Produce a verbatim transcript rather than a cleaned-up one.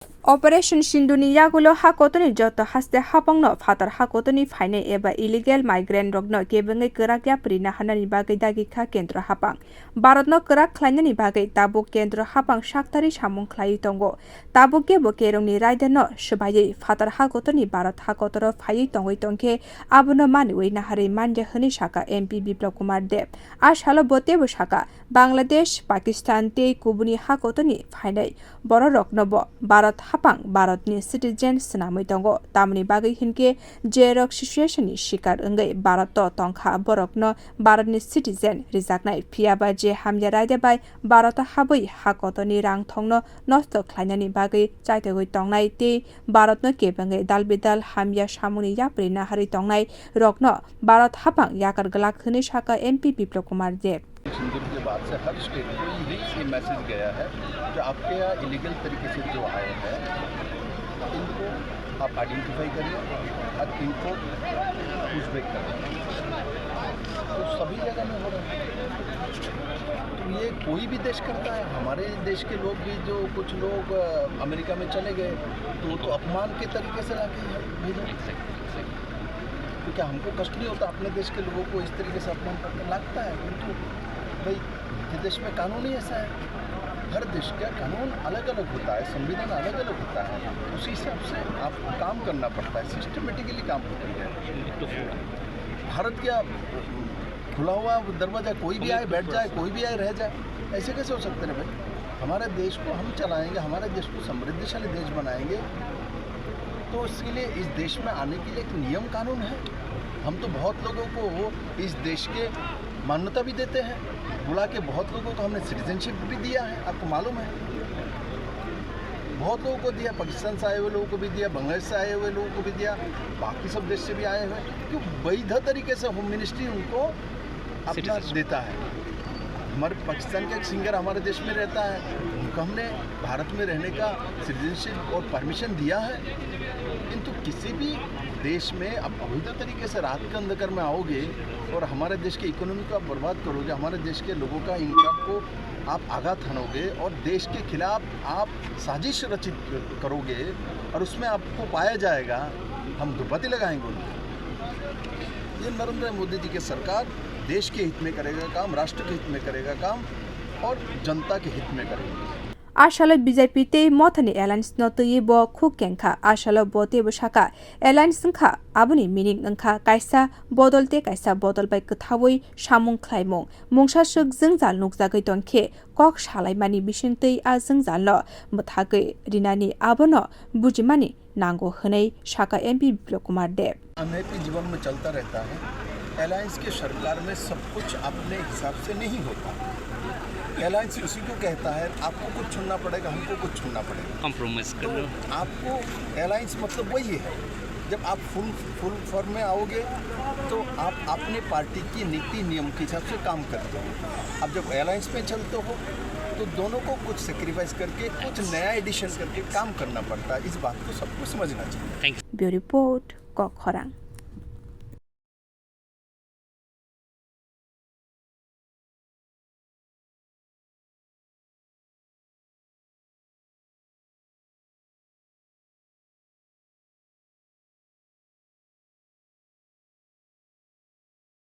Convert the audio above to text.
Operation Sindhu ni yagulo ha kotorni joto haste hapang no phatar ha kotorni phainai eba illegal migrant rokno kebengwi kwrak yapri naharnani bagwi dagi kha Kendra hapang. Bharatno kwrak khlainani bagwi tabuk Kendra hapang saktharwi samung khlaiwi tongo. Tabuk kebo Kerongni raidano swbaiwi phatar ha kotorni Bharat ha kotoro phaiwi tongwi tongkhe abono maniwi naharwi manya hwnwi saka M P Biplab Kumar Deb. A salo bo teibo saka, Bangladesh, Pakistan tei kubuni ha kotorni phainai bororokno bo Bharat hapang Bharatni citizen swnamwi tongo. Tamoni bagwi hinkhe je rok situation ni shikar wngwi Bharat o tongkha, borokno Bharatni citizen rijaknai. Phiyaba je hamya raida bai Bharat o habwi ha kotorni rang thongno nosto khlainani bagwi chaitogwi tongnai tei Bharatno kebengwi dal bidal hamya samungni yapri naharwi tongnai rokno Bharat hapang yakar glak hwnwi saka M P Biplab Kumar Deb. सिंदूर के बाद से हर स्टेट को यही ये मैसेज गया है कि आपके यहाँ इलीगल तरीके से जो आए हैं, इनको आप आइडेंटिफाई करिए और इनको पुशबैक करें। तो सभी जगह में हो रहा है। तो ये कोई भी देश करता है। हमारे देश के लोग भी, जो कुछ लोग, अ, अमेरिका में चले गए, तो वो तो अपमान के तरीके से लाके यहाँ भेजा। क्योंकि हमको कष्ट नहीं होता अपने देश के लोगों को इस तरीके से अपमान करके, लगता है, किंतु भाई, ये देश में कानून ही ऐसा है। हर देश का कानून अलग-अलग होता है, संविधान अलग-अलग होता है, उसी हिसाब से आपको काम करना पड़ता है, सिस्टमेटिकली काम होता है। भारत क्या खुला हुआ दरवाजा, कोई भी आए बैठ जाए, कोई भी आए रह जाए, ऐसे कैसे हो सकते हैं भाई? हमारे देश को हम चलाएंगे, हमारे देश को समृद्धिशाली देश बनाएंगे, तो इसके लिए इस देश में आने के लिए एक नियम कानून है। हम तो बहुत लोगों को इस देश के मान्यता भी देते हैं, बुला के बहुत लोगों को हमने सिटीजनशिप भी दिया है, आपको मालूम है। बहुत लोगों को दिया, पाकिस्तान से आए हुए लोगों को भी दिया, बांग्लादेश से आए हुए लोगों को भी दिया, बाकी सब देश से भी आए हुए, क्यों वैध तरीके से होम मिनिस्ट्री उनको अपना सिटीजनशिप देता है। हमारे पाकिस्तान का एक सिंगर हमारे देश में रहता है, उनको हमने भारत में रहने का सिटीजनशिप और परमिशन दिया है, किंतु किसी भी देश में आप अवैध तरीके से रात के अंधकार में आओगे और हमारे देश की इकोनॉमी को आप बर्बाद करोगे, हमारे देश के लोगों का इनकम को आप आघात हानोगे और देश के खिलाफ आप साजिश रचित करोगे और उसमें आपको पाया जाएगा, हम दुर्पति लगाएंगे उनको। ये नरेंद्र मोदी जी की सरकार देश के हित में करेगा काम, राष्ट्र के हित में करेगा काम और जनता के हित में करेगा। A salo B J P tei Mothani alliance no twiwi bo khuk kengkha. A salo bo teibo saka, alliance wngkha, aboni meaning wngkha kaisa bodol tei kaisa bodol bai kwthaui samung khlaimung. Mungsa swk jwngjal nukjagwi tongkhe, kok salaimani bisingtwi a jwngjalno mwthagwi rinani abono bujimani nango hwnwi saka M P Biplab Kumar Deb. अनैतिक जीवन में चलता रहता है। अलायंस की सरकार में सब कुछ अपने हिसाब से नहीं होता। अलायंस उसी को कहता है, आपको कुछ छोड़ना पड़ेगा, हमको कुछ छोड़ना पड़ेगा। कॉम्प्रोमाइज तो करना। आपको अलायंस मतलब वही है। जब आप फुल, फुल फॉर्म में आओगे, तो आप अपने पार्टी की नीति नियम के हिसाब से काम करते हो। अब जब अलायंस में चलते हो, तो दोनों को कुछ सैक्रिफाइस करके, कुछ नया एडिशन करके काम करना पड़ता है। इस बात को सबको समझना चाहिए। Bureau Report, Kok Khorang.